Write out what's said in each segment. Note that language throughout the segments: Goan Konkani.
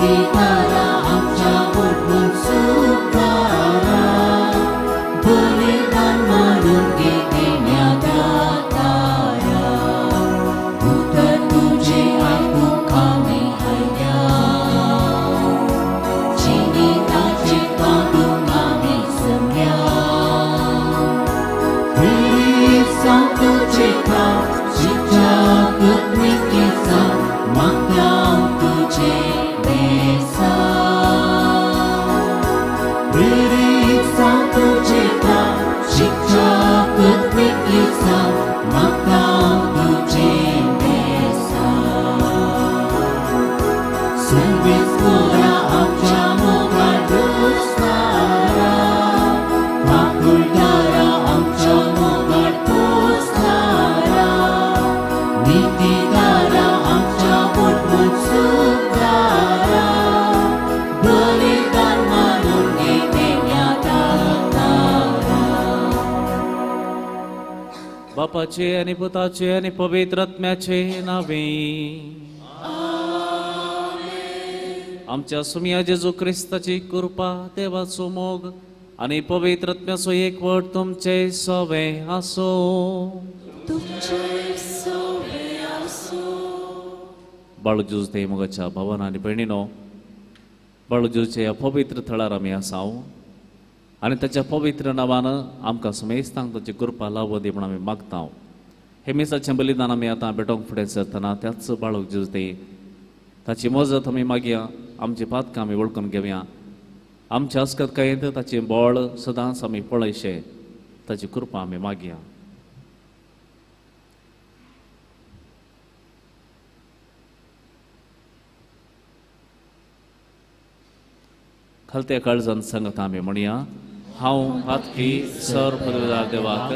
नीतिदारा आमच्या उठून सुखदारा बलिदान मानून घे देण्या दातारा उतर तुजें आयकूंक आमी आयल्या जिविताचें तांदूक आमी जमल्या प्रेरीत जावं तुजें काम शिकच्या कथनिकेचा मागता हांव तुजें बेसांव प्रेरीत जावं तुजें काम शिकच्या कथनिकेचा मागता हांव तुजें बेसांव सर्वेस्पोरा आमच्या मोगाळ दोस्तारा काकुळदारा आमच्या मोगाळ पोस्तारा नीतिदारा आमच्या उठून सुखदारा बलिदान मानून घे देण्या दातारा. बापाचे आणि पुताचे आणि पवित्र आत्म्याचे नावे. आमच्या सुमया जेजू क्रिस्ताची कृपा, देवाचो मोग आणि पवित्र आत्म्याचो एकवट तुमचे सवे आसो. तुमचे सोवे आसूं. बाळू जेजू ते मोगाच्या भावान आनी भयणीनो, बाळू जेजूच्या ह्या पवित्र थळार आमी आसाव आनी ताच्या पवित्र नांवान आमकां समेस्तांक ताची कृपा लावूं दी म्हूण आमी मागता. हे मिसाचें बलिदान आमी आतां भेटोवंक फुडें सरतना त्याच बाळूक जेजू ते ताची मजत आमी मागया. आमची पातकां आमी वळखून घेवया. आमच्या अस्कतकायेंत ताचें बळ सदांच आमी पळयशें ताची कृपा आमी मागया. खालत्या काळजान सांगता आमी म्हणया, हांव पातकी सर पदवीदार देवाक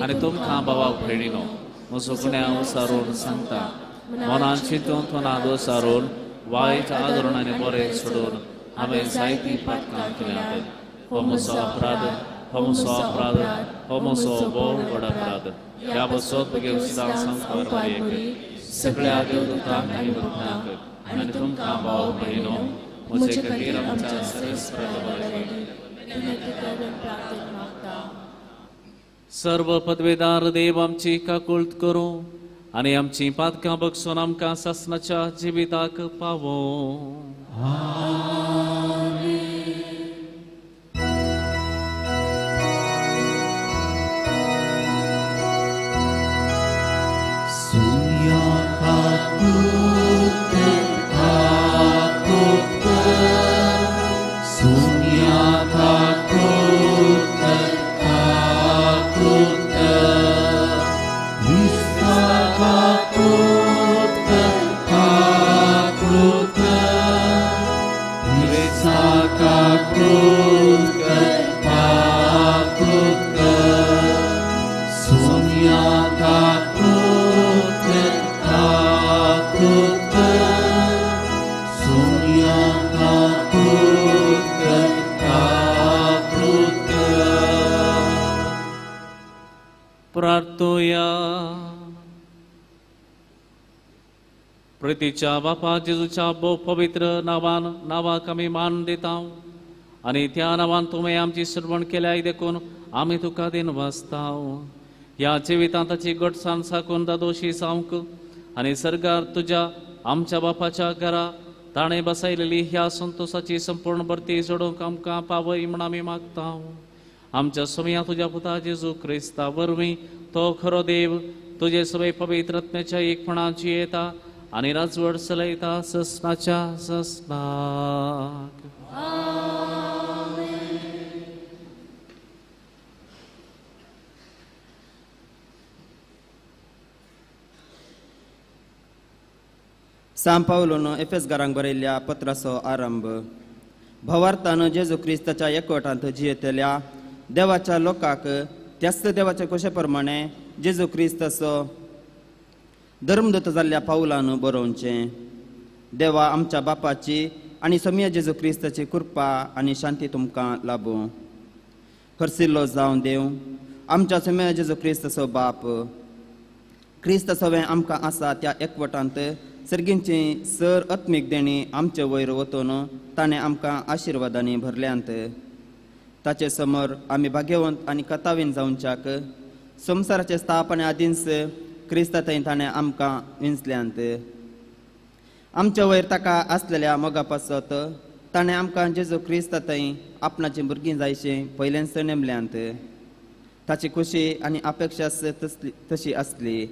आनी तुमकां बाबा भयणीनो म्हजो गुन्यांव सारून सांगता. मनान चिंतून मनान दोसारून वायट आदरून आनी बरें सोडून हांवें जायतीं पातकां केल्यांत. हो म्हजो अपराध, हो म्हजो अपराध, हो म्हजो भोव व्हड अपराध. ह्या बसत घेवन सदां सांगपाक सगळ्या देवदूतांक आनी भक्तांक आनी तुमकां भाव भयणीनो म्हजे खातीर आमच्या सर्वेस्परा विनंती करून प्रार्थना मागता. सर्व पदवेदार देव आमची काकुळट करूं आनी आमची पातकां बगसून आमकां सासणाच्या जिविताक पावो. प्रार्थोया. प्रितीच्या बापा जेजूच्या भोव पवित्र नांवान नांवाक आमी मान दिता आनी त्या नांवान तुवें आमची सरवण केल्याय देखून आमी तुका दिनवासता. ह्या जिवितांत ताची घटसाण साकून दादोशी जावंक आनी सर्गार तुज्या आमच्या बापाच्या घरा ताणें बसयलेली ह्या संतोसाची संपूर्ण भरती जोडूंक आमकां पावय म्हूण आमी मागता. आमच्या सोम्या तुज्या पुता जेजू क्रिस्ता वरवीं तो खरो देव तुजे सगळे पवित्र आत्म्याच्या एकपणाची येता आनी राजवट चलयता ससनाच्या ससनाक. सांव पावलोन एफेसगारांक बरयल्ल्या पत्राचो आरंभ. भवार्थान जेजू क्रिस्ताच्या एकवटांत जियेतल्या देवाच्या लोकांक त्याच देवाच्या कोशे प्रमाणे जेजू क्रिस्ताचो धर्मदूत जाल्ल्या पावलान बरोवचें. देवा आमच्या बापाची आनी सोम्या जेजू क्रिस्ताची कृपा आनी शांती तुमकां लाबूं. हरसिल्लो जावं देव आमच्या सोम्या जेजू क्रिस्ताचो बाप. क्रिस्त सवें आमकां आसा त्या एकवटांत सर्गींची सर आत्मीक देणी आमचे वयर वतून ताणें आमकां आशिर्वादांनी भरल्यांत. ताचे समोर आमी भाग्यवंत आनी कथावीन जावच्याक संवसाराचे स्थापने आदींच क्रिस्ता थंय ताणें आमकां विंचल्यांत. आमच्या वयर ताका आसलेल्या मोगा पासत ताणें आमकां जेजू क्रिस्ता थंय आपणाची भुरगीं जायशी पयलेंच नेमल्यांत. ताची खुशी आनी अपेक्षा तशी आसली.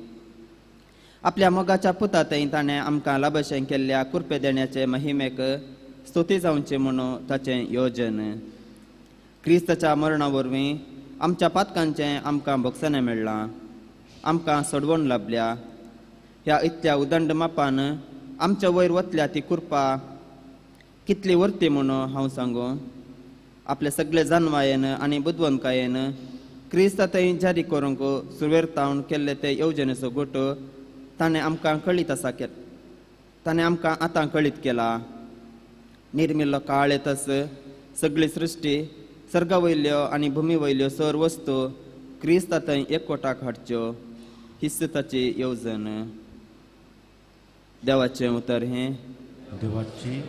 आपल्या मोगाच्या पुता थंय ताणें आमकां लाभशें केल्ल्या कुरपे देण्याचे महिमेक स्तुती जावची म्हणून ताचें योजन. क्रिस्ताच्या मरणा वरवीं आमच्या पातकांचें आमकां भोगसणें मेळ्ळां, आमकां सोडवण लाभल्या. ह्या इतल्या उदंड मापान आमच्या वयर वतल्या ती कृपा कितली वरती म्हणून हांव सांगू. आपले सगळे जानवायेन आनी बुदवंतकायेन क्रिस्ता थंय जारी करूंक सुरवेर तावन केल्ले ते येवजणेचो गोट ताणें आमकां कळीत आसा ताणें आमकां आतां कळीत केला. निर्मिल्लो काळ येतच सगळी सृश्टी सर्गा वयल्यो आनी भुमी वयल्यो सर वस्तू क्रिस्ता थंय एकवटाक हाडच्यो हीच ताची येवजण. देवाचें उतर हें. देवाची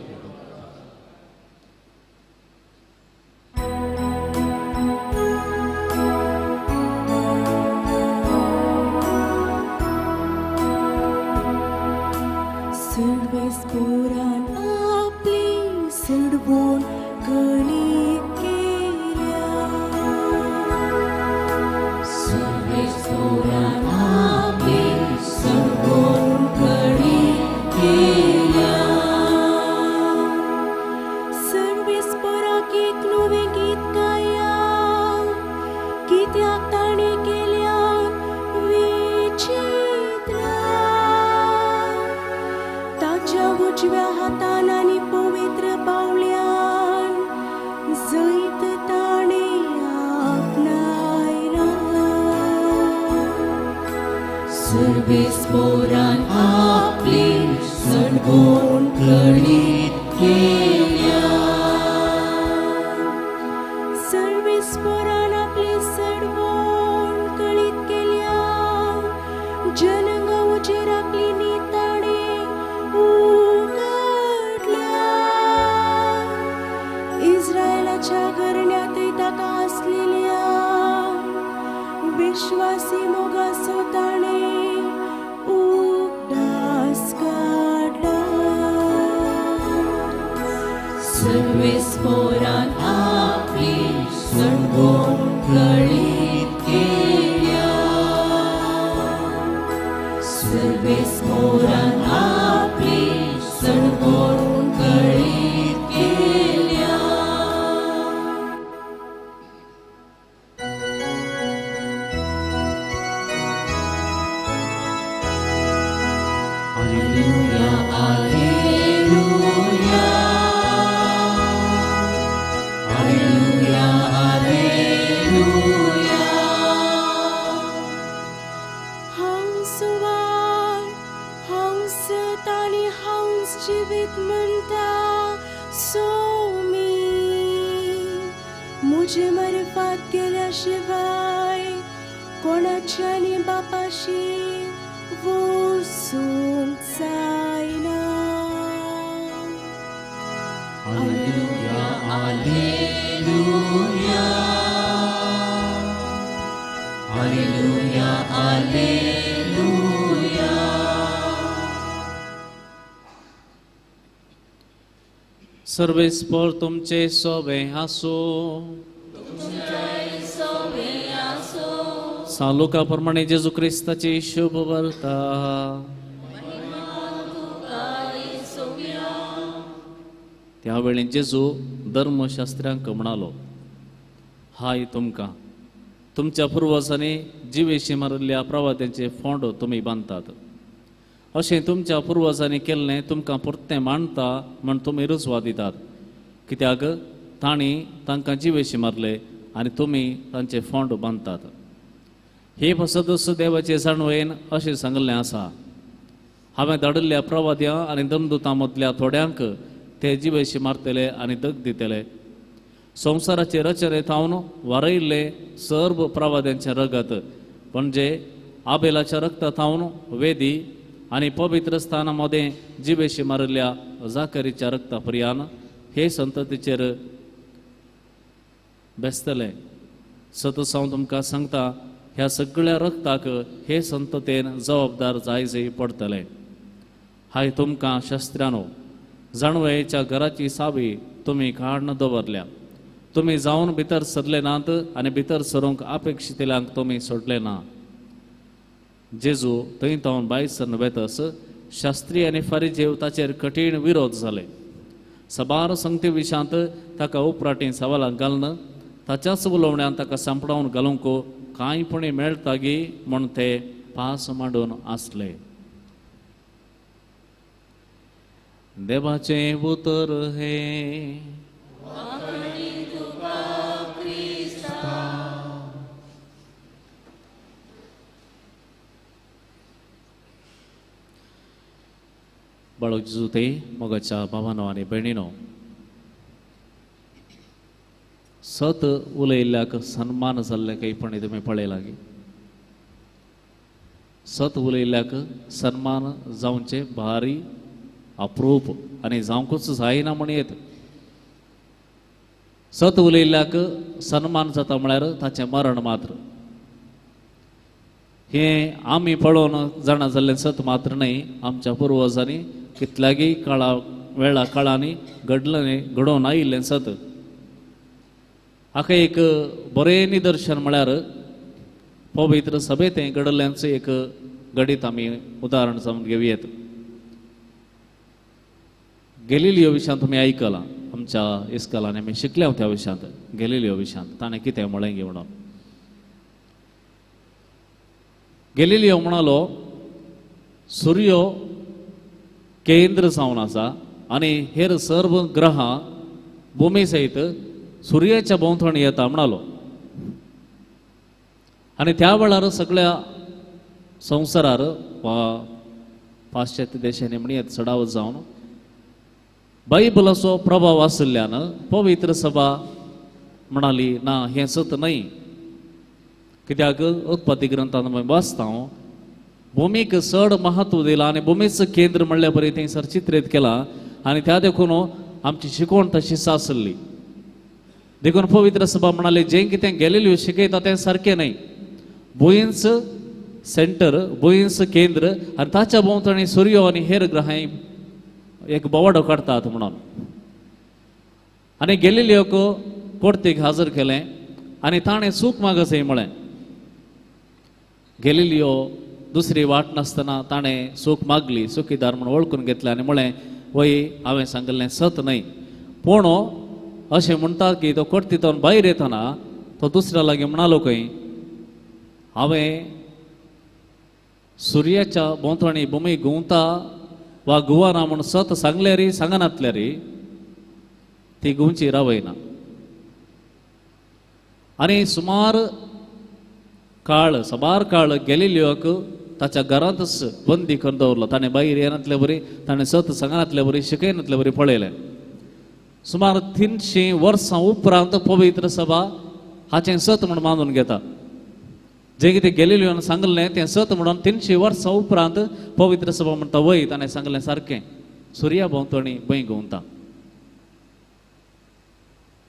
सर्वेस्पोरान आपली सडवून कळीत केल्या. सर्वेस्पोरान आपली सडवून कळीत केल्या. सर्वेस्पोराक एक नवें गीत गाया, कित्याक ताणें केल्या विचित्रां. ताच्या उजव्या हातान आनी पवित्र पावल्यान जैत ताणें आपणायलां. सर्वेस्पोरान आपली सडवून कळीत केल्या. सर्वेस्पोरान आपली सडवण कळीत केल्या. जनंग उजेर आपली नीत ताणें उगडल्या. इस्रायलाच्या घरण्यांतय ताका आसलेल्या विश्वासी मोगाचो ताणें उगडास काडला. सर्वेस्पोरान आपली सडवून कळीत केल्या. सर्वेस्पोरान आपली सडवून कळीत केल्या. Alleluia, alleluia, alleluia, alleluia. हंसवार हंसत आनी हंस जिवीत म्हणटा सोमी. मुजे मरफात केल्या शिवाय कोणाच्यानी बापाशी वचूंक जायना. Alleluia, alleluia, alleluia, alleluia. सर्वेस्पोर तुमचे सोबे आसूं. सांग लुका प्रमाणे जेजू क्रिस्ताची शुभ वार्ता. त्या वेळी जेजू धर्मशास्त्र्यांक म्हणालो, हाय तुमकां, तुमच्या पुर्वजांनी जिवेशी मारिल्ल्या प्रवाद्यांचे फोंड तुमी बांदतात. अशें तुमच्या पुर्वजांनी केल्लें तुमकां परतें मांडटा म्हण तुमी रुजवा दितात. कित्याक तांणी तांकां जिवेशी मारले आनी तुमी तांचे फोंड बांदतात. हे फसत देवाचे जाणवयेन अशें सांगिल्लें आसा, हांवें धाडिल्ल्या प्रवाद्यां आनी दमदुतां मदल्या थोड्यांक ते जिवेशी मारतले आनी दग दितले. संवसाराचे रचने थावन वारयिल्ले सर्व प्रवाद्यांचें रगत म्हणजे आबेलाच्या रक्ता थावन वेदी आनी पवित्र स्थाना मदें जिबेशी मारिल्ल्या जाकरीच्या रक्ता पर्यान हे संततीचेर बेसतले. सतस हांव तुमकां सांगता, ह्या सगळ्या रक्ताक हे संततेन जबाबदार जाय पडटले. हाय तुमकां शास्त्र्यानो, जाणवयेच्या घराची सावी तुमी काडून दवरल्या. तुमी जावन भितर सरले नात आनी भितर सरूंक अपेक्षितल्यांक तुमी सोडले ना. जेजू थंय तावन भायर सरन वेतस शास्त्री आनी फारिजेव ताचेर कठीण विरोध जाले. सबार संगती विशांत ताका उपराटी सवालां घालून ताच्याच उलोवण्यान ताका सांपडावन घालूंक कांय पुणी मेळटा गी म्हूण ते पास मांडून आसले. देवाचें उतर हें. बाळक जेजू ते मोगाच्या भावानो आनी भयणीनो, सत उलयल्ल्याक सन्मान जाल्ले कांयपणी तुमी पळयला गी? सत उलयल्ल्याक सन्मान जावचें भारी अप्रूप आनी जावंकूच जायना म्हण येत. सत उलयल्ल्याक सन्मान जाता म्हळ्यार ताचें मरण मात्र. हें आमी पळोवन जाणा जाल्लें सत मात्र न्हय, आमच्या पुर्वजांनी कितल्यागी काळा वेळा काळांनी घडलें घडोवन आयिल्लें सत. हाका एक बरें निदर्शन म्हळ्यार पवित्र सभेंत घडल्ल्यांचें एक घडीत आमी उदाहरण जावन घेवयेत. गॅलिलियो विशयांत तुमी आयकलां, आमच्या इस्कलांनी आमी शिकल्या त्या विशयांत. गॅलिलियो विशयांत ताणें कितें म्हळें गी म्हणून गॅलिलियो म्हणालो, सुर्यो केंद्र जावन आसा आनी हेर सर्व ग्रहां भुमी सयत सुर्याच्या भोंवतणी येता म्हणालो. आनी त्या वेळार सगळ्या संवसारार वा पाश्चात्य देशांनी म्हणयेत चडावत जावन बायबलाचो प्रभाव आशिल्ल्यान पवित्र सभा म्हणाली ना, हें सत न्हय. कित्याक उत्पत्ती ग्रंथान आमी वाचता भुमीक चड महत्व दिलां आनी भुमीच केंद्र म्हणल्या बरी थंयसर चित्रीत केलां आनी त्या देखून आमची शिकवण तशीच आसली. देखून पवित्र सभा म्हणाली जें कितें गॅलिलियो शिकयता तें सारकें न्हय. भुंयच सेंटर, भुंयच केंद्र आनी ताच्या भोंवतणी सुर्यो आनी हेर ग्रहां एक बोवाडो काडटात म्हणून. आनी गॅलिलियोक कोर्तीक हाजर केलें आनी ताणें चूक मागसय म्हळें. गॅलिलियो दुसरी वाट नासतना ताणें चूक मागली, चुकीदार म्हूण वळखून घेतलें आनी म्हळें, वय हांवें सांगिल्लें सत न्हय. पूण अशें म्हणटा की तो कोर्तींतल्यान भायर येतना तो दुसऱ्या लागीं म्हणालो खंय, हांवें सुर्याच्या भोंवतणी भुमी घुंवता वा घुंवना म्हूण सत सांगल्यारी सांगनातल्यारी ती घुंवची रावयना. आनी सुमार काळ सबार काळ गॅलिलियोक ताच्या घरांतच बंदी करून दवरलो. ताणें भायर येनातले बरी, ताणें सत सांगनातले बरी, शिकयनातले बरी पळयलें. सुमार 300 वर्सां उपरांत पवित्र सभा हाचें सत म्हूण मानून घेता. जें कितें गॅलिलियोन सांगलें तें सत म्हणून 300 वर्सां उपरांत पवित्र सभा म्हणटा वय ताणें सांगलें सारकें, सुर्या भोंवतणी भंय घुंवता.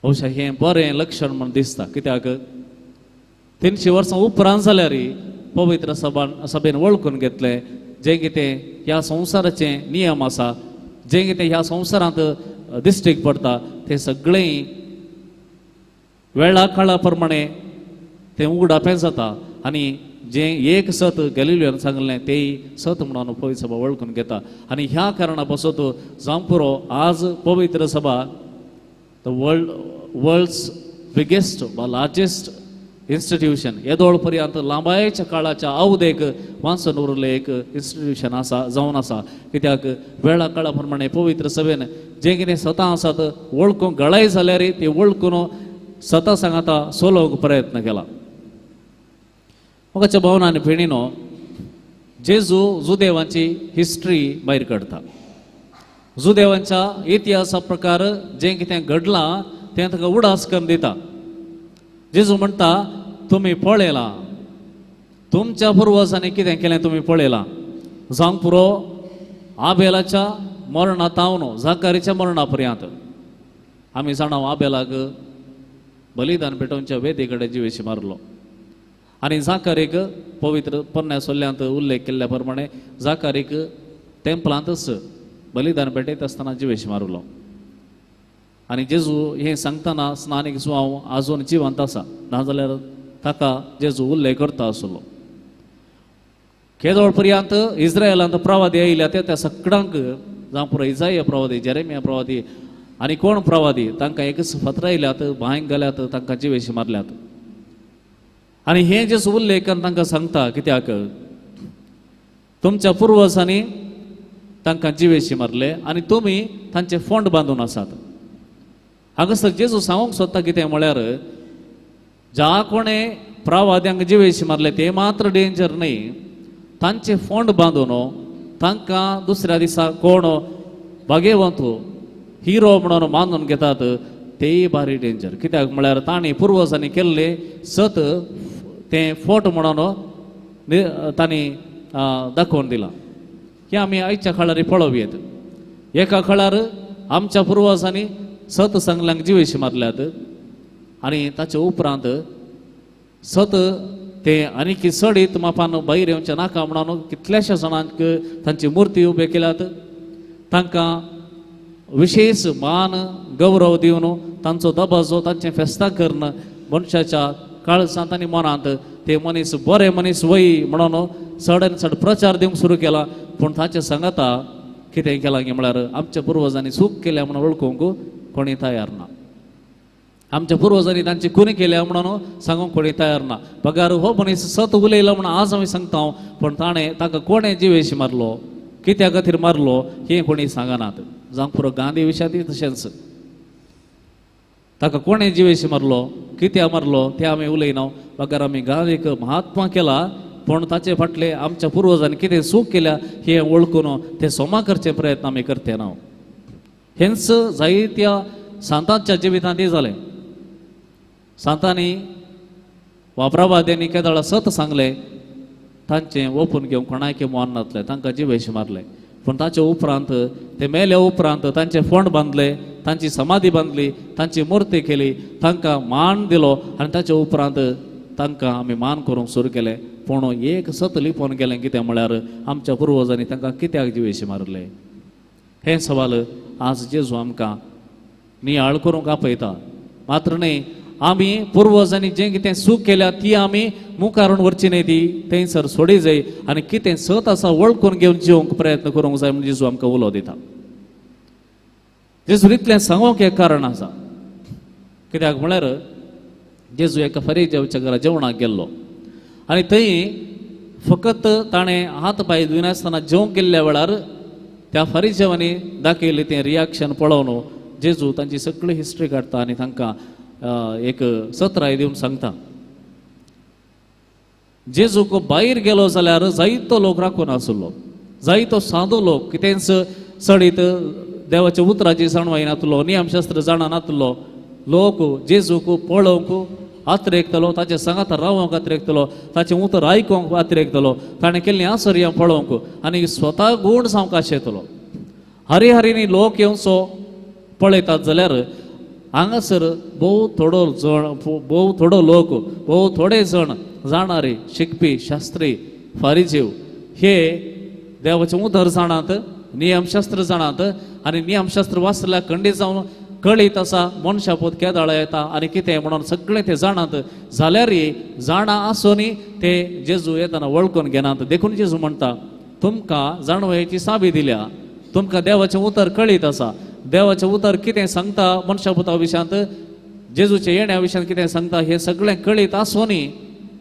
अशें हें बरें लक्षण म्हूण दिसता. कित्याक 300 वर्सां उपरांत जाल्यार पवित्र सभेन वळखून घेतलें जें कितें ह्या संवसाराचें नियम आसा, जें कितें ह्या संवसारांत दिश्टीक पडटा तें सगळें वेळा काळा प्रमाणे तें उगडापें जाता आनी जें एक सत गॅलिलियोन सांगलें तेय सत म्हणून पवित्र सभा वळखून घेता. आनी ह्या कारणा पासत जावं पुरो आज पवित्र सभा the world's biggest वा लार्जेस्ट इन्स्टिट्यूशन, येदोळ पर्यंत लांबायेच्या काळाच्या अवधेक वाचून उरलें एक इन्स्टिट्यूशन आसा जावन आसा. कित्याक वेळा काळा प्रमाणे पवित्र सभेन जें कितें सतां आसात वळखूंक गळाय जाल्यार ती वळखून सता सांगाता सोलोवंक प्रयत्न केला. मोगाच्या भावना आनी भयणीनो, जेजू जुदेवांची हिस्ट्री भायर काडटा. जुदेवांच्या इतिहासा प्रकार जें कितें घडलां तें ताका उडास करून दिता. जेजू म्हणटा, तुमी पळयलां तुमच्या पुर्वजांनी कितें केलें तुमी पळयलां. जावंक पुरो आबेलाच्या मरणा तावन जाकारीच्या मरणा पर्यंत. आमी जाणा आबेलाक बलिदान पेटोवच्या वेदी कडेन जिवेशी मारलो आनी जाकारीक पवित्र पोरण्या सोल्यांत उल्लेख केल्ल्या प्रमाणे जाकारीक टेम्पलांतच बलिदान पेटयत आसतना जिवेशी मारलो. आनी जेजू हें सांगतना स्नानीक जुआंव आजून जिवंत आसा, नाजाल्यार ताका जेजू उल्लेख करता आसलो. केदोळ पर्यंत इस्रायलांत प्रवादी आयल्या त्या सगळ्यांक, जावं पुरो इजाया प्रवादी, जेरेमिया प्रवादी आनी कोण प्रवादी, तांकां एकच फातरायल्यात, बांयक घाल्यात, तांकां जिवेशी मारल्यात. आनी हें जेजू उल्लेखान तांकां सांगता कित्याक तुमच्या पुर्वजांनी तांकां जिवेशी मारले आनी तुमी तांचे फोंड बांदून आसात. हांगासर जेजू सांगूंक सोदता कितें म्हळ्यार ज्या कोणें प्रवाद्यांक जिवेशी मारले ते मात्र डेंजर न्हय, तांचे फोंड बांदून तांकां दुसऱ्या दिसा कोण भागेवंत हिरो म्हणून मानून घेतात तेय भारी डेंजर. कित्याक म्हळ्यार तांणी पुर्वजांनी केल्ले सत तें फोट म्हणून तांणी दाखोवन दिलां. हें आमी आयच्या काळार पळोवयेत. एका काळार आमच्या पुर्वजांनी सत सांगल्यांक जिवेशी मारल्यात आनी ताचे उपरांत सत ते आनीक चडीत मापान भायर येवचें नाका म्हणून कितल्याश्या जाणांक तांची मुर्ती उबे केल्यात, तांकां विशेश मान गौरव दिवन तांचो दबाजो, तांचें फेस्तां करून मनशाच्या काळजांत आनी मनांत ते मनीस बरे मनीस वय म्हणून चड आनी चड प्रचार दिवंक सुरू केला. पूण ताचें सांगाता कितें केलां की म्हळ्यार आमच्या पुर्वजांनी चूक केल्या म्हणून वळखूंक कोणी तयार ना, आमच्या पुर्वजांनी तांची खुनी केल्या म्हणून सांगूंक कोणी तयार ना. बगार हो मनीस सत उलयलो म्हणून आज आमी सांगता, पूण ताणें ताका कोणें जिवेशी मारलो, कित्या खातीर मारलो हें कोणी सांगनात. जावंक पुरो गांधी विशयांतूय तशेंच, ताका कोणें जिवेशी मारलो, कित्याक मारलो तें आमी उलयना. बगार आमी गांधीक महात्मा केला, पूण ताचे फाटले आमच्या पुर्वजांनी कितें चूक केल्या हें वळखून तें सोमा करचे प्रयत्न आमी करते ना. हेंच जायत्या सांतांच्या जिवितांतय जालें. सांतांनी वा प्रवाद्यांनी केदळा सत सांगलें, तांचें ओपून घेवंक कोणायक मन नासलें, तांकां जिवेशी मारलें. पूण ताचे उपरांत ते मेल्या उपरांत तांचे फोंड बांदले, तांची समाधी बांदली, तांची मुर्ती केली, तांकां मान दिलो आनी ताचे उपरांत तांकां आमी मान करूंक सुरू केलें. पूण एक सत लिपोवन गेलें कितें म्हळ्यार आमच्या पुर्वजांनी तांकां कित्याक जिवेशी मारले हें सवाल आज जेजू आमकां नियाळ करूंक आपयता. मात्र न्हय, आमी पुर्वजांनी जें कितें चूक केल्या ती आमी मुखारून व्हरची न्हय, ती थंयसर सोडी जाय आनी कितें सत आसा वळखून घेवन जिवंक प्रयत्न करूंक जाय म्हूण जेजू आमकां उलो दिता. जेजू इतलें सांगूंक एक कारण आसा, कित्याक म्हळ्यार जेजू एका फरिजेवच्या घरा जेवणाक गेल्लो आनी थंय फकत ताणें हात पांय धुयनासतना जेवंक गेल्ल्या वेळार त्या फरिजेवांनी दाखयल्लें तें रियाक्शन पळोवन जेजू तांची सगळी हिस्ट्री काडटा आनी तांकां एक सत्राय दिवन सांगता. जेजूक भायर गेलो जाल्यार जायतो लोक राखून आसलो, जायतो सादो लोक, कितेंच चडीत देवाच्या उतराची जाणवाय नातलो, नियमशास्त्र जाणा नातलो लोक जेजूक पळोवंक आत्रेकतलो, ताचे सांगात रावंक आत्रेकतलो, ताचें उतर आयकूंक आत्रेकतलो, ताणें केल्लीं आसर्यां पळोवंक आनी स्वता गूण जावंक आशेतलो. हरी हरीनी लोक येवचो पळयतात जाल्यार हांगासर भोव थोडो जण, भोव थोडो लोक, भोव थोडे जण जाणारे, शिकपी, शास्त्री, फारिजीव हे देवाचें उतर जाणात, नियमशास्त्र जाणात आनी नियमशास्त्र वाचल्यार खंडीत जावन कळीत आसा मनशा पोत केदाळा येता आनी कितें म्हणून सगळें ते जाणात. जाल्यार जाणा आसूनय ते जेजू येतना वळखून घेनात. देखून जेजू म्हणटा, तुमकां जाणवयेची साबी दिल्या, तुमकां देवाचें उतर कळीत आसा, देवाचें उतर कितें सांगता मनशा पुता विशयांत, जेजूच्या येण्या विशयांत कितें सांगता हें सगळें कळीत आसूनय,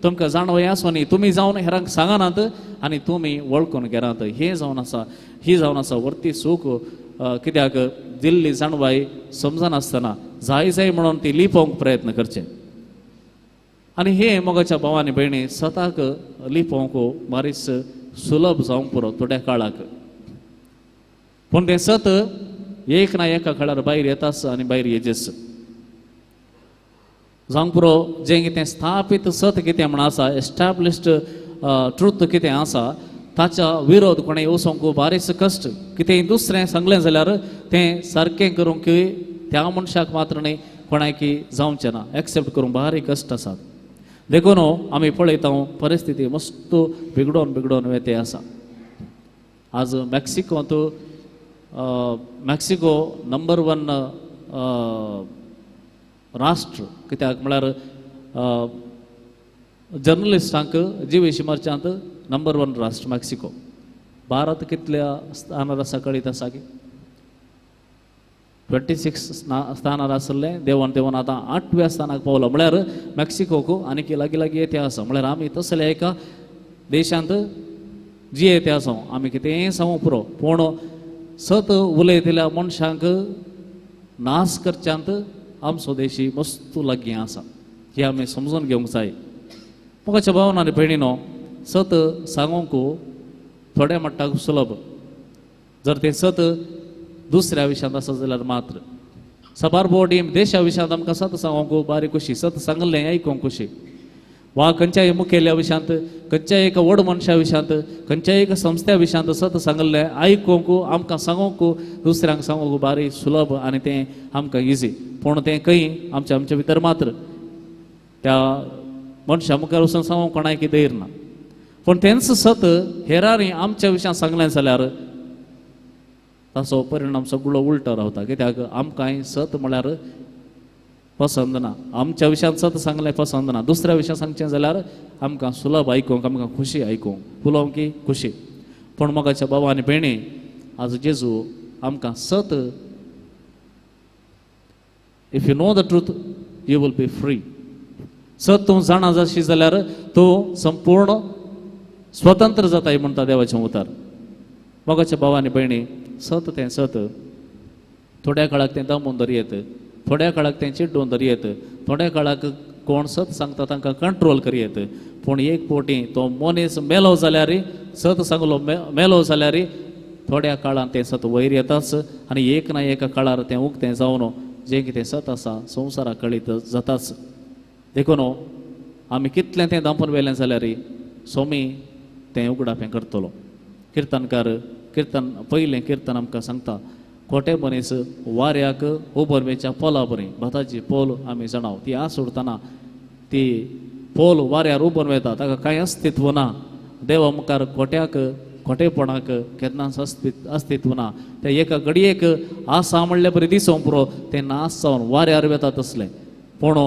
तुमकां जाणवय आसूनय तुमी जावन हेरांक सांगनात आनी तुमी वळखून घेनात. हें जावन आसा, ही जावन आसा व्हरती चूक. कित्याक दिल्ली जाणवाय समजनासतना जाय जाय म्हणून ती लिपोवंक प्रयत्न करचे. आनी हें मोगाच्या भावांनी भयणी सताक लिपोवंक बारीच सुलभ जावंक पुरो थोड्या काळाक, पूण तें सत एक ना एका काळार भायर येताच आनी भायर येजेच. जावंक पुरो जें कितें स्थापीत सत कितें म्हण आसा, एस्टाब्लिश्ड ट्रूथ कितें आसा ताच्या विरोध कोणें वचोंक बारीच कश्ट. कितेंय दुसरें सांगलें जाल्यार तें सारकें करूंक त्या मनशाक मात्र न्ही कोणाकी जावचें ना, एक्सेप्ट करूंक बारीक कश्ट आसात. देखून आमी पळयता परिस्थिती मस्त बिगडोन बिगडोन वेते आसा. आज मॅक्सिकोंत मॅक्सिको नंबर 1 राष्ट्र, कित्याक म्हळ्यार जर्नलिस्टांक जिवेशी मार्चांत नंबर 1 राष्ट्र मॅक्सिको. भारत कितल्या स्थानार आसा कळीत आसा की 26 स्थानार आसलें, देवान देवान आतां 8व्या स्थानाक पावलो. म्हळ्यार मॅक्सिकोक आनीक लागीं लागीं येते आसा. म्हळ्यार आमी तसल्या एका देशांत जियेते आसा. आमी कितेंय सांगूंक पुरो, पूण सत उलयतल्या मनशांक नाश करच्यांत आमचो देशी मस्त लागीं आसा, हें आमी समजून घेवंक जाय. मोगाच्या भावान आनी भयणीनो, सत सांगूंक थोड्या मट्टाक सुलभ, जर तें सत दुसऱ्या विशयांत आसा जाल्यार मात्र. साबार बोडी देशा विशयांत आमकां सत सांगूंक बारीक खुशी, सत सांगलें आयकूंक खुशी, वा खंयच्याय मुखेल्या विशयांत, खंयच्याय एका व्हड मनशा विशयांत, खंयच्याय एका संस्थ्या विशयांत सत सांगलें आयकूंक आमकां सांगूंक दुसऱ्यांक सांगूंक बारीक सुलभ आनी तें आमकां इजी. पूण तें खंय आमच्या आमच्या भितर मात्र, त्या मनशा मुखार वचून सांगूंक कोणाक धैर्य ना. पूण तेंच सत हेरांनी आमच्या विशयांत सांगलें जाल्यार ताचो परिणाम सगळो उलटो रावता. कित्याक आमकांय सत म्हळ्यार पसंद ना, आमच्या विशयांत सत सांगलें पसंद ना, दुसऱ्या विशयांत सांगचें जाल्यार आमकां सुलभ आयकूंक, आमकां खुशी आयकूंक, उलोवंक की खुशी. पूण मोगाच्या बाबा आनी भयणी, आज जेजू आमकां सत, if you know the truth you will be free. सत तूं जाणा जाशी जाल्यार तूं संपूर्ण स्वतंत्र जाताय म्हणटा देवाचें उतर. मोगाच्या भावा आनी भयणी, सत तें सत थोड्या काळाक तें दमून दरयेत, थोड्या काळाक तें चिड्डून दरयेत, थोड्या काळाक कोण सत सांगता तांकां कंट्रोल करयेत. पूण एक पोटी तो मनीस मेलो जाल्यार, सत सांगलो मेलो जाल्यार थोड्या काळान तें सत वयर येताच आनी एक ना एका काळार तें उक्तें जावन जें कितें सत आसा संवसाराक कळीत जाताच. देखून आमी कितलें तें दांपून व्हेलें जाल्यार सोमी तें उगडापें करतलो. किर्तनकार किर्तन पयलें किर्तन आमकां सांगता, खोटे मनीस वाऱ्याक उबरमेच्या पोला बरी, भाताची पोल आमी जाणाव ती आस उरतना ती पोल वाऱ्यार उबोवन वता, ताका कांय अस्तित्व ना. देवा मुखार खोट्याक खोटेपणाक केन्नाच अस्तित्व ना. ते एका घडयेक आसा म्हणले बरी दिसोवंक पुरो, तें नाश जावन वाऱ्यार वता तसलें. पूण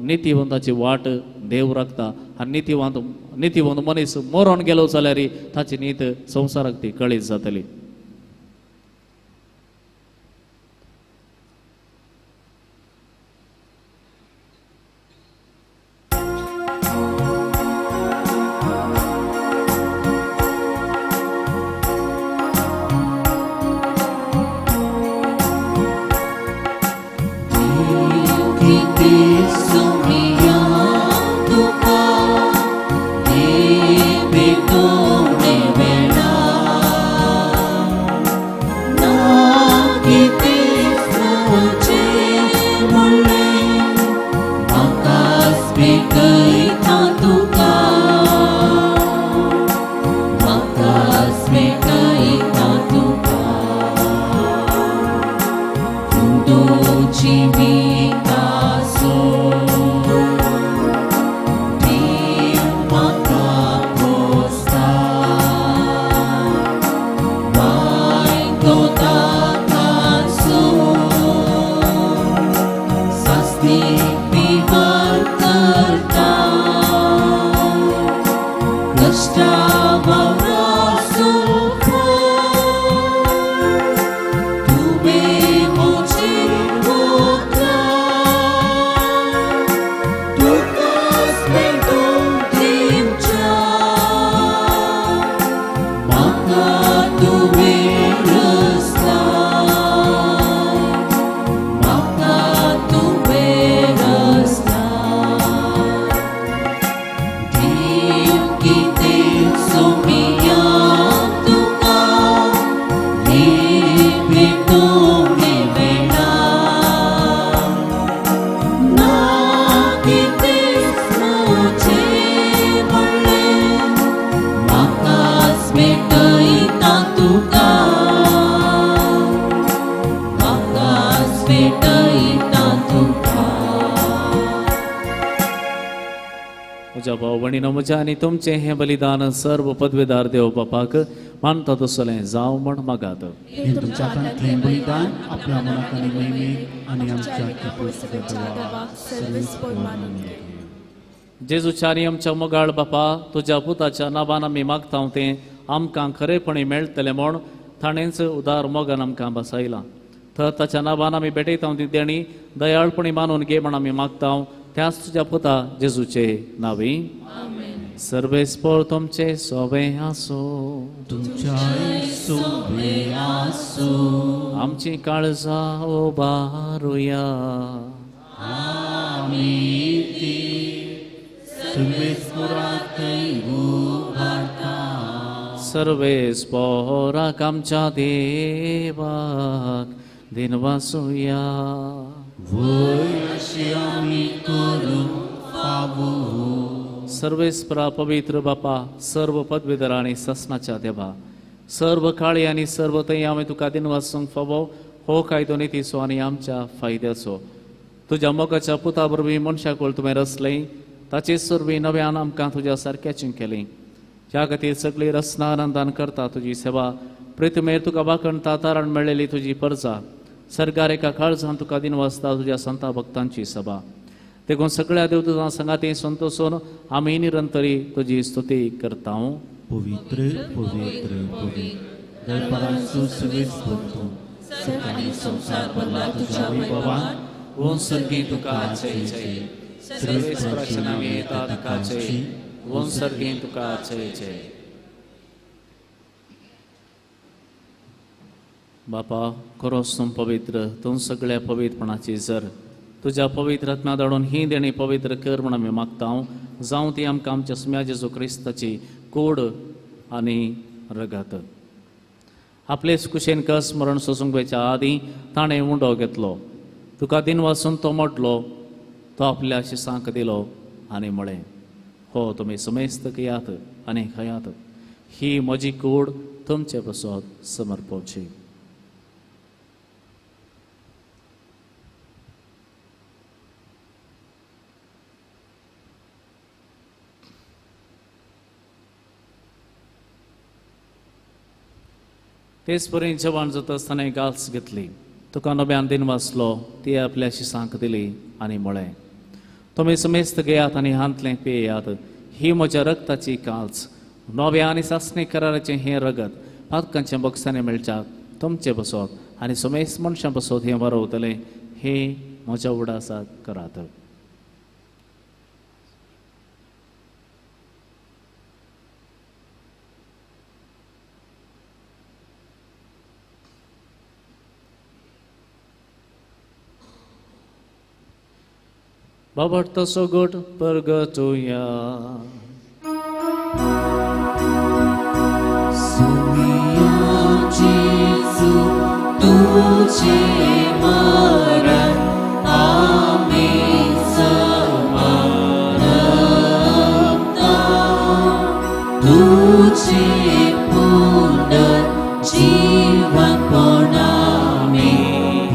नितीवंताची वाट देव राखता आनी नितीवंत नितीवंत मनीस मरोन गेलो जाल्यार ताची नीत संवसाराक ती कळीत जातली. Tuve mucho. म्हज्या भाव भयणीनो, म्हज्या आनी तुमचें हें बलिदान सर्व पदवेदार देव बापाक मानता तसलें जावं म्हण मागात. तुमच्या हातांतलें बलिदान आपल्या मनाक आनी महिमेक आनी आमच्या देवाक सर्वेस्पर मानून घे. जेजूच्या आनी आमच्या मोगाळ बापा, तुज्या पुताच्या नांवान आमी मागता तें आमकां खरेपणी मेळटलें म्हूण ताणेंच उदार मोगान आमकां बसयलां. तर ताच्या नांवान आमी भेटयता ती देणी दयाळपणी मानून घे म्हण आमी मागता त्याच तुज्या पुता जेजूचे नांवी. सर्वेस्पर तुमचे सोबे आसूं. तुमच्याय सोबे आसूं. आमची काळजां उबारुया. आमी ती सर्वेस्पराकय उबारता. सर्वेस्पराक आमच्या देवाक दिनवासुया. वय अशें आमी करूंक फावो. सर्वेस्परा पवित्र बापा, सर्व पदवीधर आनी ससनाच्या देवा, सर्व काळी आनी सर्व थंय आमी तुका दिनवासूंक फावो हो कायदो नितीचो आनी आमच्या फायद्याचो. तुज्या मोगाच्या पुता वरवीं मनशाकूळ तुवें रचलें, ताचे वरवीं नव्यान आमकां तुज्या सारक्याचें केलें. ज्या खातीर सगळी रचना आनंदान करता तुजी सेवा, प्रितमेर तुका वाखणता तारण मेळ्ळेली तुजी परजा, सरकार एका काळजान तुका दिनवासता तुज्या संता भक्तांची सभा. देखून सगळ्या देवदूतां सांगाती संतोषून आमी निरंतरी तुजी स्तुती करता. पवित्र पवित्र पवित्र दरबाराचो सर्वेस्पर तूं, सर्ग आनी संवसार भरला तुज्या वैभवान. ओम सर्गी तुका जय जय. सर्वेस्पराच्या नांवान येता तुका जय. ओम सर्गी तुका जय जय. बापा, खरोच तूं पवित्र, तूं सगळ्या पवित्रपणाची जर तुज्या पवित्र आत्म्या धाडून ही देणी पवित्र कर म्हण आमी मागता. जावं ती आमकां आमच्या सुम्या जेजू क्रिस्ताची कोड आनी रगत. आपलेच कुशेन कस मरण सोसूंक वयच्या आदीं ताणें उंडो घेतलो, तुका दिनवासून तो मोडलो, तो आपल्या शिसांक दिलो आनी म्हळें, हो तुमी समेस्त घेयात आनी खायात, ही म्हजी कूड तुमचे पासत समर्पोवची. तेच परी जेवण जाता आसतना गाल्स घेतली, तुका नव्यान दिन वाचलो, ती आपल्या शिसांक दिली आनी म्हळें, तुमी समेस्त घेयात आनी हांतलें पियेयात, ही म्हज्या रक्ताची काल्स, नव्या आनी सासणी कराराचें हें रगत पातकांच्या बक्षांनी मेळच्याक तुमचे बसत आनी समेस्त मनशां बसत हें बरोवतलें, हें म्हज्या उडासाक करात. बाबा तसो गोट परगटुया. सुमिया जेजू तुझे मरण आमी समानता, तुझे पुनर्जीवनपण आमी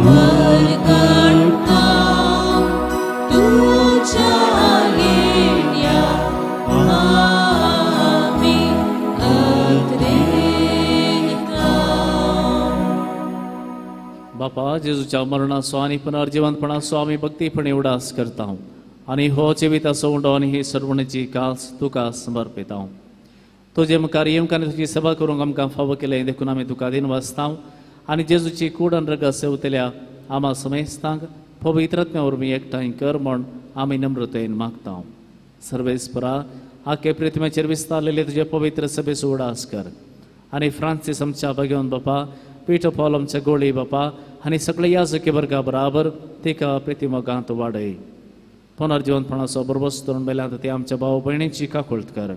परगटता, तुझ्या येण्या आमी अग्रेता. बापा, जेजूच्या मरणाचो आनी पुनर्जिवंतपणाचो आमी भक्तीपणी उडास करता आनी हो जिविताचो उंडो आनी ही सर्वणीची कास तुका समर्पिता. तुजे मुखार येवंक आनी तुजी सेवा करूंक आमकां फावो केलें देखून आमी तुका दिनवासता आनी जेजूची कूड आनी रगत सेवतल्या आमा समेस्तांक पवित्र आत्म्या वरवीं एकठांय कर म्हण आमी नम्रतेन मागता. सर्वेस्परा, आखे प्रिथ्म्याचेर विस्तारलेले तुजे पवित्र सभेचो उडास कर आनी फ्रांसीस आमच्या भगवान बापा, पीटर पॉल आमच्या गोळी बापा आनी सगळे याजकी वर्गा बराबर तिका प्रितिमोगांत वाडय. पुनर्जिवंतपणाचो बरबस धरून मेल्यात ते आमच्या भाव भयणीची काकुळट कर,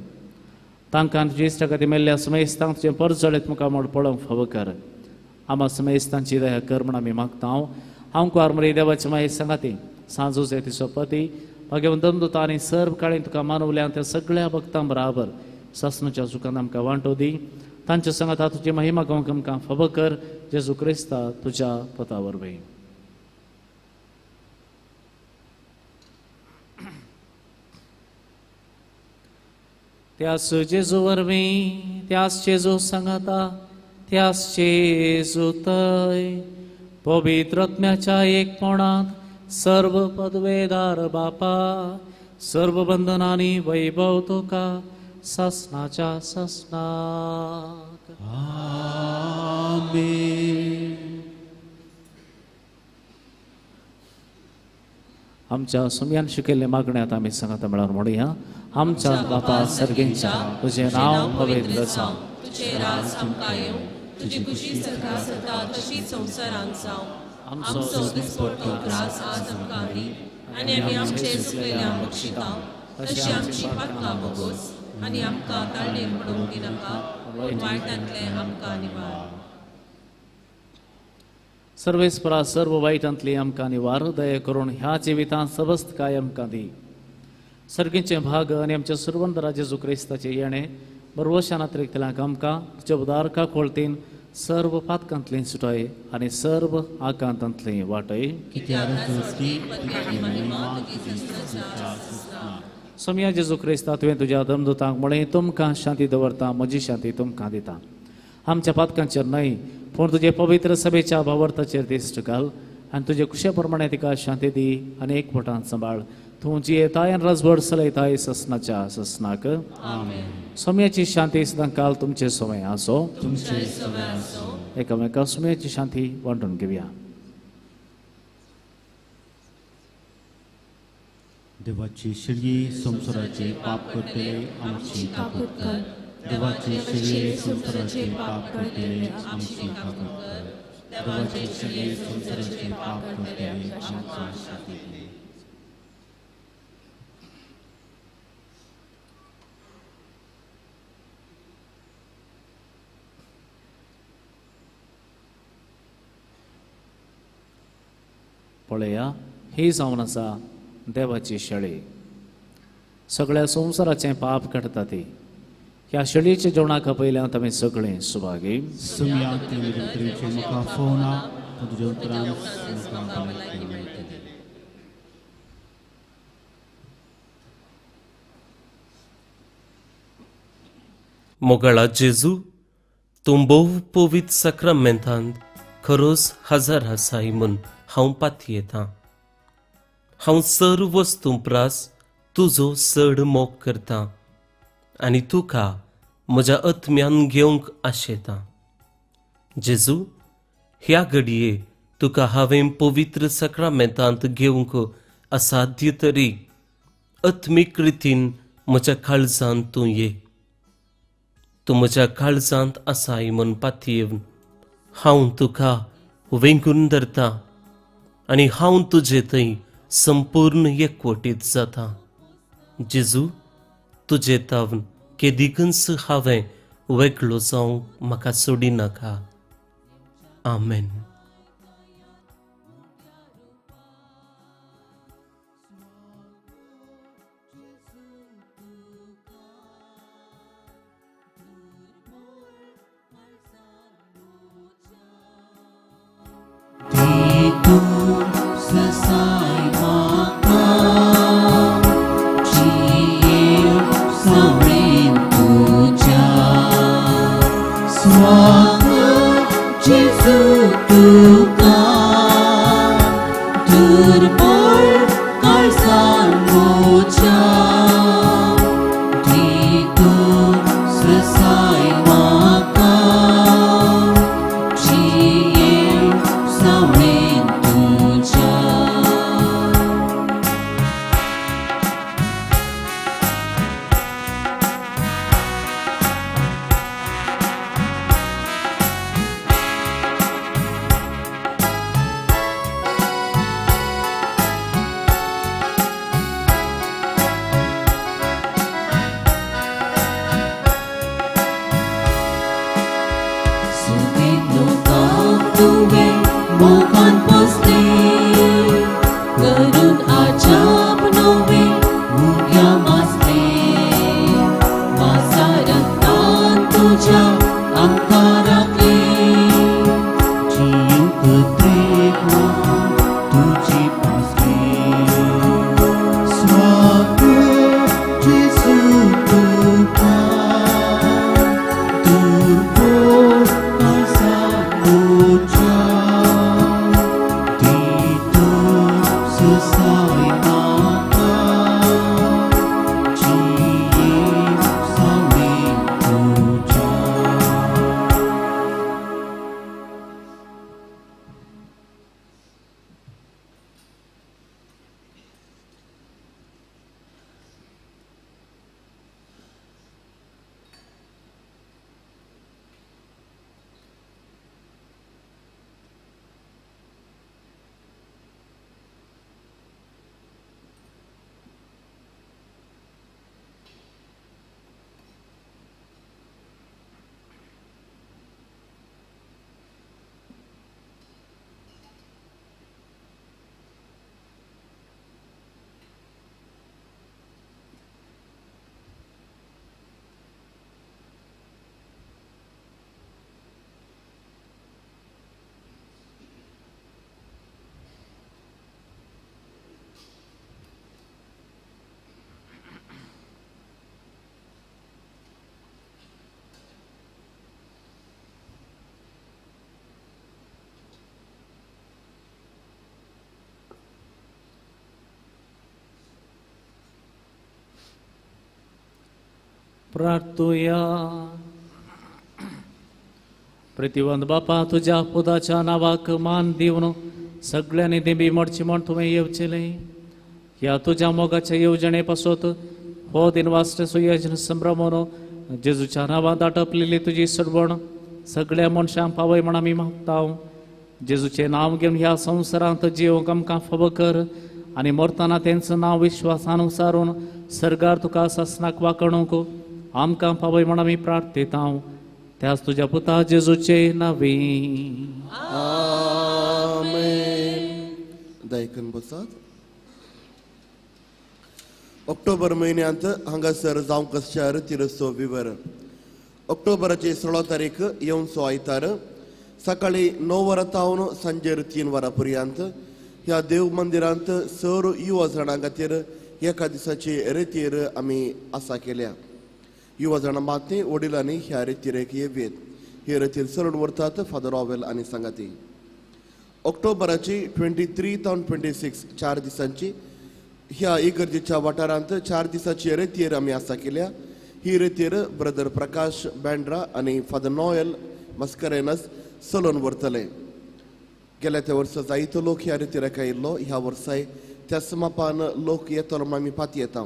तांकां तुजे इश्टा खातीर मेल्ल्या समेस्तांक तुजें परजळीत मुखामळ पळोवंक फावो कर. आमा समेस्तांची दया कर म्हण आमी मागता. हांव कुवार मरे देवाचे माये सांगाती सांजूचे तिचो पती भगवंत दमदुता आनी सर्व काळीन तुका मानवल्या त्या सगळ्या भक्तां बराबर सासणाच्या सुखान आमकां वांटो दी. तांच्या सांगाता तुजी महिमा गावंक आमकां फावो कर, जेजू क्रिस्ता तुज्या पता वरवीं. त्यास जेजू वरवीं, त्यास जेजू सांगाता, त्यास जेजू तय पवित्र आत्म्याच्या एकपणांत सर्व पदवेदार बापा, सर्व बंधनांनी वैभव तुका सासनाच्या सासनाक. आमेन. आमच्या सुमयान शिकयल्ल्या मागण्यात आमी सांगाता म्हळ्यार म्हणुया. आमच्या बापा सर्गेंच्या, तुजें नांव पवित्र जावं, तुजें राज आमकां येवं, तुजी खुशी सरकार जाता तशी संवसारांत जावं. आमचो दिसपट्टो ग्रास आज आमकां दी आनी आमी आमचे चुकलेल्या बक्षिता तशी आमची पातकां बोगोस आनी आमकां ताळणेर पडूंक दिनाका, पूण वायटांतलें आमकां निवार. सर्वेस्परा सर्व वायटांतली आमकां निवार, दया करून ह्या जिवितांत सबस्त काय आमकां दी. सर्गींचे भाग आनी आमच्या सुरवंदरा जेजू क्रिस्ताचें येणें बरवशान अतिरिक्तल्यांक आमकां तुज्या उदारका कोळतीन सर्व पातकांतली सुटाय आनी सर्व आकांतांतली वाटय. सोमया जेजू क्रिस्ता, तुवें तुज्या दमदूतांक म्हळें, तुमकां शांती दवरता, म्हजी शांती तुमकां दिता. आमच्या पातकांचेर न्हय पूण तुजे पवित्र सभेच्या भावार्थाचेर दिश्ट घाल आनी तुजे खुशे प्रमाणे तिका शांती दी आनी एकवटान सांबाळ. तूं जियेताय आनी राजवट चलयताय ससनाच्या ससनाक. सोम्याची शांती सदांकाल तुमचे सोमे आसो. एकामेका सोम्याची शांती वांटून घेवया. देवाची शिळी संवसाराचे पाप करतले आमची काकूत कर. देवाची शिळी संवसाराचे पाप करतले आमची काकूत कर. देवाची शिळी संवसाराचे पाप करतले आमकां शांती दी. पळया, ही जावन आसा देवाची शेळी, सगळ्या संवसाराचें पाप काडटा ती. ह्या शेळयेच्या जेवणाक पयल्यान आमी सगळें सुभागी. मोगाळा जेजू, तूं भोव पवित्र साक्रामेंतांत खरोच हजर आसाय म्हूण हांव पातयेतां. हांव सर्व वस्तूं प्रास तुजो चड मोग करतां आनी तुका म्हज्या आत्म्यान घेवंक आशेतां. जेजू, ह्या घडये तुका हांवें पवित्र साक्रामेंतांत घेवंक असाध्य तरी आत्मीक रितीन म्हज्या काळजांत तूं ये. तूं म्हज्या काळजांत आसाय म्हूण पातयेवन हांव तुका वेंगून धरतां आनी हांव तुजे थंय संपूर्ण एकवटीत जाता. जेजू, तुजे तावन केदिकूच हांवें वेगळो जावंक म्हाका सोडिनाका. आमेन. स्वागत जेजू तुका. प्रार्थुया. प्रतिवंत बापा, तुज्या पुताच्या नांवाक मान दिवन सगळ्यांनी देंबी मोडची म्हण तुवें येवचेलें. ह्या तुज्या मोगाच्या येवजणे पासत हो दिनवास सुयोजन संभ्रमून जेजूच्या नांवांत आटपलेली तुजी सरवण सगळ्या मनशांक पावय म्हण आमी मागता. जेजूचें नांव घेवन ह्या संवसारांत जिवंक आमकां फावो कर आनी मरतना तेंचो नांव विश्वासान उसारून सर्गार तुका सासणाक वांकणूंक आमकां पावय म्हण आमी प्रार्थेता. त्याच तुज्या पुता जेजूचे नांवी आमेन. दायकन बसात. ऑक्टोबर म्हयन्यांत हांगासर जावंक आसच्या रितीरचो विवर. ऑक्टोबराची 16 तारीख येवचो आयतार सकाळी 9 वरां तावन सांजेर 3 वरां पर्यंत ह्या देव मंदिरांत सर युवा जाणां खातीर एका दिसाची रेतीर आमी आसा केल्या. युवा जाणां मात वडिलांनी ह्या रेतिरेक येवयेत. ही रेतीर चलून व्हरतात फादर ऑवेल आनी सांगाती. ऑक्टोबराची 23 तावन 26 4 दिसांची ह्या इगर्जेच्या वाठारांत 4 दिसाची रेतीर आमी आसा केल्या. ही रेतीर ब्रदर प्रकाश बँड्रा आनी फादर नॉयल मस्करेनस चलोवन व्हरतले. गेल्या त्या वर्सा जायतो लोक ह्या रेतिराक आयिल्लो. ह्या वर्साय त्याच मापान लोक येतलो म्हूण आमी पातयेता.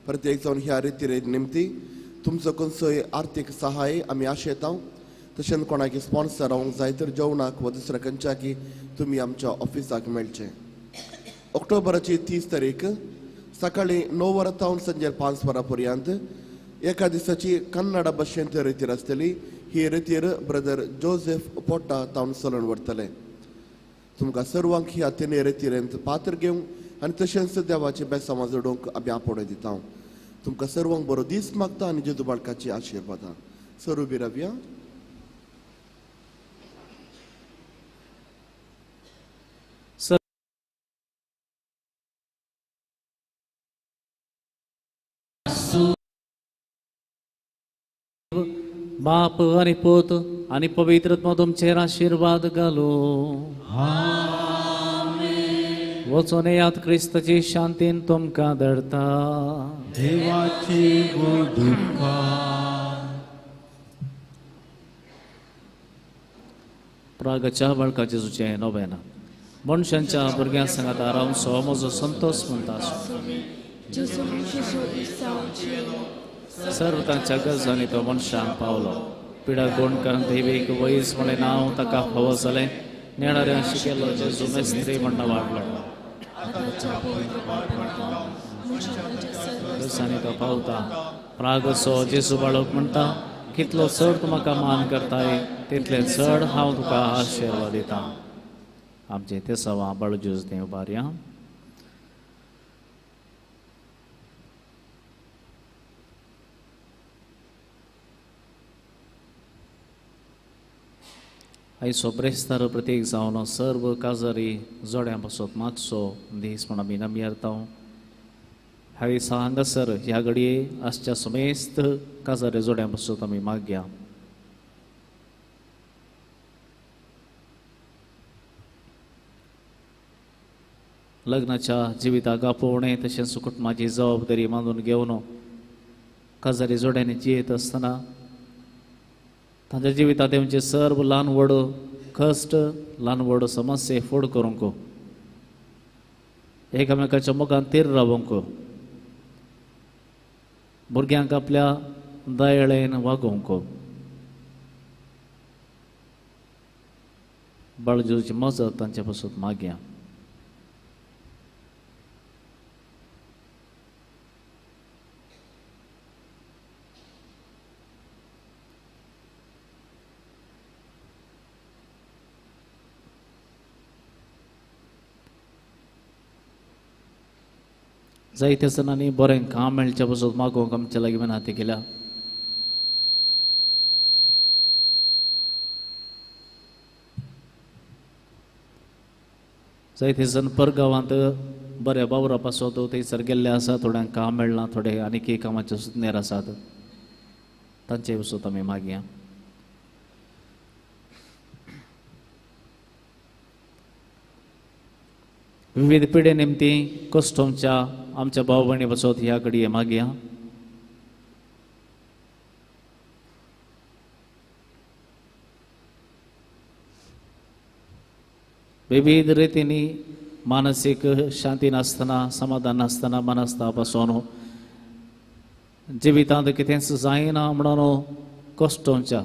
प्रत्येक जावन ह्या रेतिरे निमती तुमचो खंयचोय आर्थीक सहाय आमी आशेता. तशेंच कोणाक स्पॉन्सर रावंक जाय तर जेवणाक वा दुसऱ्या खंयच्याकी तुमी आमच्या ऑफिसाक मेळचें. ऑक्टोबराची 30 तारीख सकाळी 9 वरां तावन सांजेर 5 वरां पर्यंत एका दिसाची कन्नडा भाशेंत रेतीर आसतली. ही रेतीर ब्रदर जोसेफ पोटा तावन चलोवन व्हरतले. तुमकां सर्वांक ह्या तिनूय रेतिरेंत पात्र घेवंक आनी तशेंच देवाचे बेसांवां जोडूंक आमी आपोवणें दिता. तुमकां सर्वांक बरो दीस मागता आनी जेजू बाळकाची आशिर्वादां. सर उबी रावया. बाप आनी पूत आनी पवित्र आत्मो तुमचेर आशिर्वाद घालू. वचून येयात, क्रिस्ताची शांतीन तुमकां धरता. देवाची गोड प्रागच्या बाळका जेजूचें नोवेना. मनशांच्या भुरग्यां सांगात आरामसो म्हजो संतोष म्हणटा. सर्व तांच्या गरजांनी तो मनशांक पावलो. पिडा गोंडकान देवीक वयस म्हणलें नांव ताका फावो जालें. नेणाऱ्या शिकेलो जेजू मेस्त्री म्हण वाडलो. गरजांनी तो पावता. प्रागसो जेजू बाळक म्हणटा, कितलो चड तूं म्हाका मान करताय तितलें चड हांव तुका आशिर्वाद दितां. आमचें तें सवा बाळू जेजू देव बारया. आयचो ब्रेस्तार प्रतीक जावन सर्व काजारी जोड्यां पासत मागचो दीस म्हण आमी नमयरता. ह्या दिसा हांगासर ह्या घडये आसच्या समेस्त काजारी जोड्यां पासत आमी मागया. लग्नाच्या जिविताक आपोवणें तशेंच कुटुंबाची जबाबदारी मानून घेवन काजारी जोड्यांनी जियेत आसतना तांच्या जिवितांत तेंचे सर्व ल्हान व्हड कश्ट, ल्हान व्हड समस्ये फोड करूंक, एकामेकाच्या मोगान तीर रावंक, भुरग्यांक आपल्या दयाळेन वागोवंक बाळजेजूची मजत तांचे पासून मागया. जायते जाणांनी बरें काम मेळचे पासून मागोवंक आमच्या लागीं विनंती केल्या. जायते जाण परगांवांत बऱ्या बावरा पासत थंयसर गेल्ले आसा. थोड्यांक काम मेळना, थोडे आनीक कामाचे सुदनेर आसात. तांचे पासून आमी मागया. विविध पिडे निमती कस्टमच्या आमच्या भाव भयणी पासत ह्या घडये मागया. विविध रितींनी मानसीक शांती नासतना समाधान नासतना मनस्ताप आसून जिवितांत कितेंच जायना म्हणून कश्टोंच्या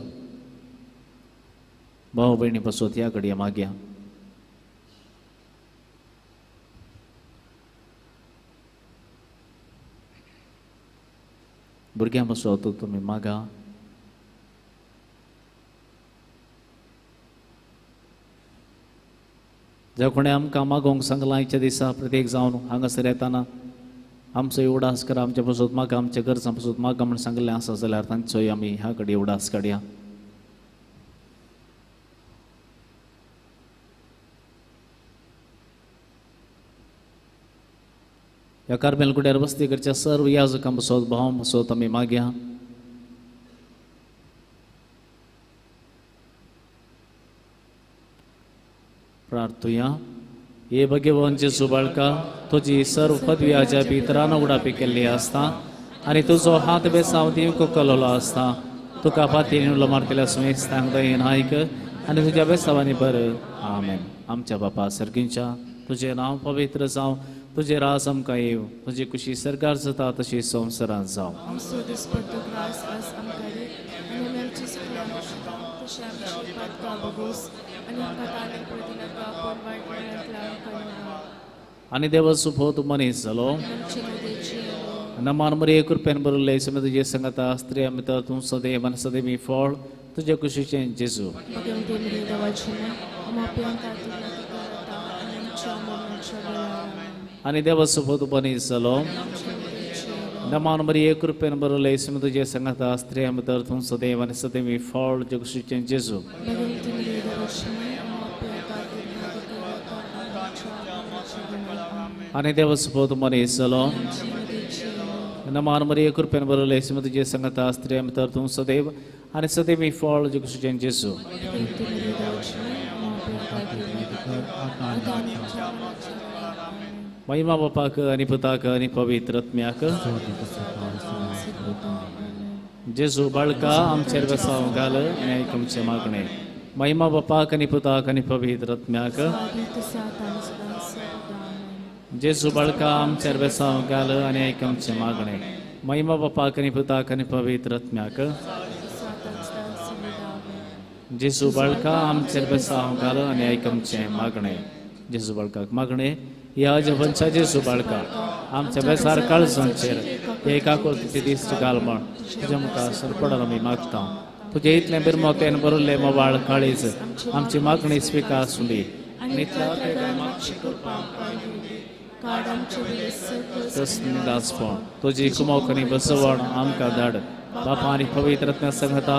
भाव भयणी पासून ह्या घडये मागया. भुरग्यां पासून तुमी मागा. ज्या कोणें आमकां मागोवंक सांगलां आयच्या दिसा प्रत्येक जावन हांगासर येताना आमचो उडास करा, आमच्या पासून मागा, आमच्या गरजां पासून मागा म्हूण सांगिल्लें आसा जाल्यार तांचोय आमी ह्या कडेन उडास काडया. ह्या कार्मेल कुड्यार वस्ती करच्या सर्व याजकां पासून भावां पासून आमी मागया. प्रार्थुया. हे भगवान जेजू बाळका, तुजी सर्व पदवी आज्या भितरान उडापी केल्ली आसता आनी तुजो हात बेसांव दिवंक कललो आसता. तुका फातीन उलो मारतल्या सुमेस्तांक दयेन आयक आनी तुज्या बेसांवांनी बर. आमेन. आमच्या बापा सर्गींच्या, तुजें नांव पवित्र जावं, तुजें राज आमकां येवं, तुजी कुशी सरकार जाता तशी संवसारांत जावं. आमचो दिसपट्टो ग्रास आज आमकां दी आनी आमी आमची चुकल्यां बक्षिता तशें आमची पातकां भोगोस आनी आमकां ताणें पडूं नाका पूण वायट वेळांतल्यान आमकां न्हय. आनी देवा सुफोत मनीस जालो नमान मरिये कृपेन बरले समे तुजे संगता स्त्रिया भितर तूं सदैव आनी सदैवी फळ तुजे कुशीचें जेजू. आनी देवा सुफोत मनीस जालो नमान मरिये कृपेन बरले समे तुजे संगता स्त्रिया भितर तूं सदैव आनी सदैवी फळ तुजे कुशीचें जेजू. आनी देवा सुफोत मनीस जालो नमान मरिये कृपेन बरले समे तुजे संगता स्त्रिया भितर तूं सदैव आनी सदैवी फळ तुजे कुशीचें जेजू. महिमा बापाक आनी पुताक आनी पवित्र आत्म्याक. जेजू बाळका आमचेर बेसांव घाल आनी आयक आमचें मागणें. महिमा बापाक आनी पुताक आनी पवित्र आत्म्याक. जेजू बाळका आमचेर बेसांव घाल आनी आयक आमचें मागणें. महिमा बापाक आनी पुताक आनी पवित्र आत्म्याक. जेजू बाळका आमचेर बेसांव घाल आनी आयक आमचें मागणें. जेजू बाळकाक मागणें. ह्या जवनच्या जेजू बाळका आमच्या बेसार काळजांचेर हे काकुळतीचे दिश्ट घाल म्हण तुज्या मुखार सरपडान आमी मागता. तुजें इतलें बिरमोतेन बरयल्लें मोवाळ काळीज आमची मागणी स्विकार आसुंदी दासपण तुजी कुमोक आनी बसवण आमकां धाड. बापा आनी पवित्र आत्म्या संगता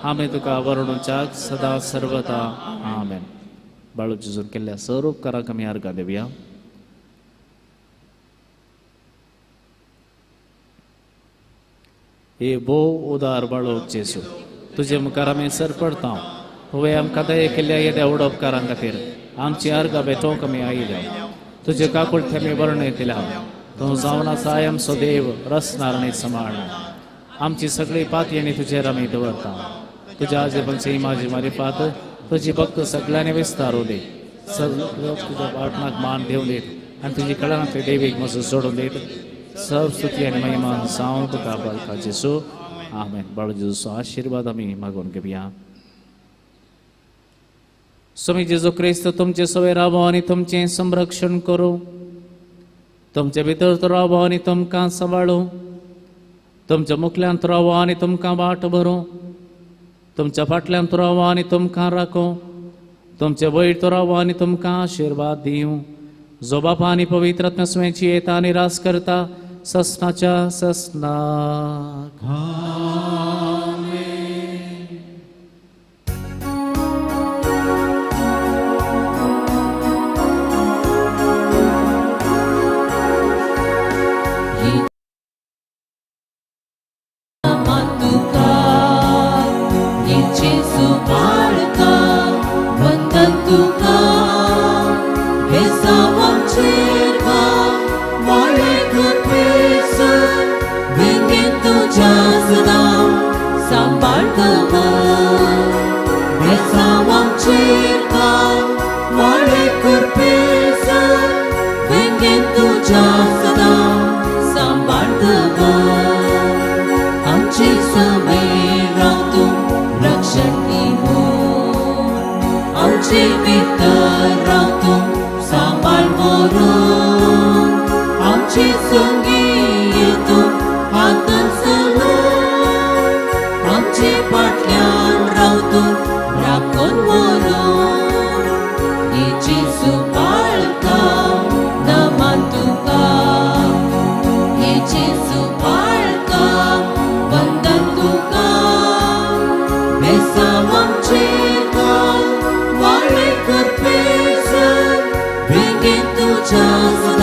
आमी तुका वर्णुच्याक सदा सर्वता. आमेन. बाळू जेजून केल्ल्या सर्व उपकारांक आमी अर्गां दिवया. हे भोव उदार बाळोक जेजू, तुजे मुखार आमी सर पडता. तुवें आमकां दया केल्ल्या येद्या उपकारां खातीर आमची अर्गां भेटोवंक आमी आयल्या. तुजे काकुळते आमी वर्णयतल्या. तूं जावन आसा आमचो देव, रसनार आनी सांबाळणार. आमची सगळी पाती आनी तुजेर आमी दवरता. तुज्या आजेपणची इमाजी मारिफात तुजी भक्त सगळ्यांनी विस्तारू दी. सगळे लोक तुज्या पाटणाक मान दिवन दीत आनी तुजी कळांतले देवीक म्हजो सोडून दीत. सर्व स्तुती आनी महिमा जावं तुका बाळका जेजू. आमेन. बाळू जेजूचो आशिर्वाद आमी मागून घेवया. स्वामी जेजू क्रिस्त तुमचे सवय रावो आनी तुमचें संरक्षण करूं. तुमचे भितर तो रावो आनी तुमकां सांबाळूं. तुमच्या मुखल्यान रावो आनी तुमकां वाट भरूं. तुमच्या फाटल्यान रावो आनी तुमकां राखूं. तुमचे वयर रावो आनी तुमकां आशिर्वाद दिवं. जो बापा आनी पवित्र आत्म्या सुवेची येता आनी रास करता ससनाच्या ससनाक. Sambaltama, besavam circa, mole. वेंगेन तुज्या सदां सांबाळ दवर आमचे समय राव तूं रक्षण दिवून आमचे भितर राव तूं सांबाळ व्हरून आमचे संगी तूं हातान चलून आमचे फाटल्यान राव तूं राखून व्हरून हे जेजू बाळका नमन तुका हे जेजू बाळका वंदन तुका बेसांव आमचें घाल वाळे करपेसर वेंगेन तुज्या.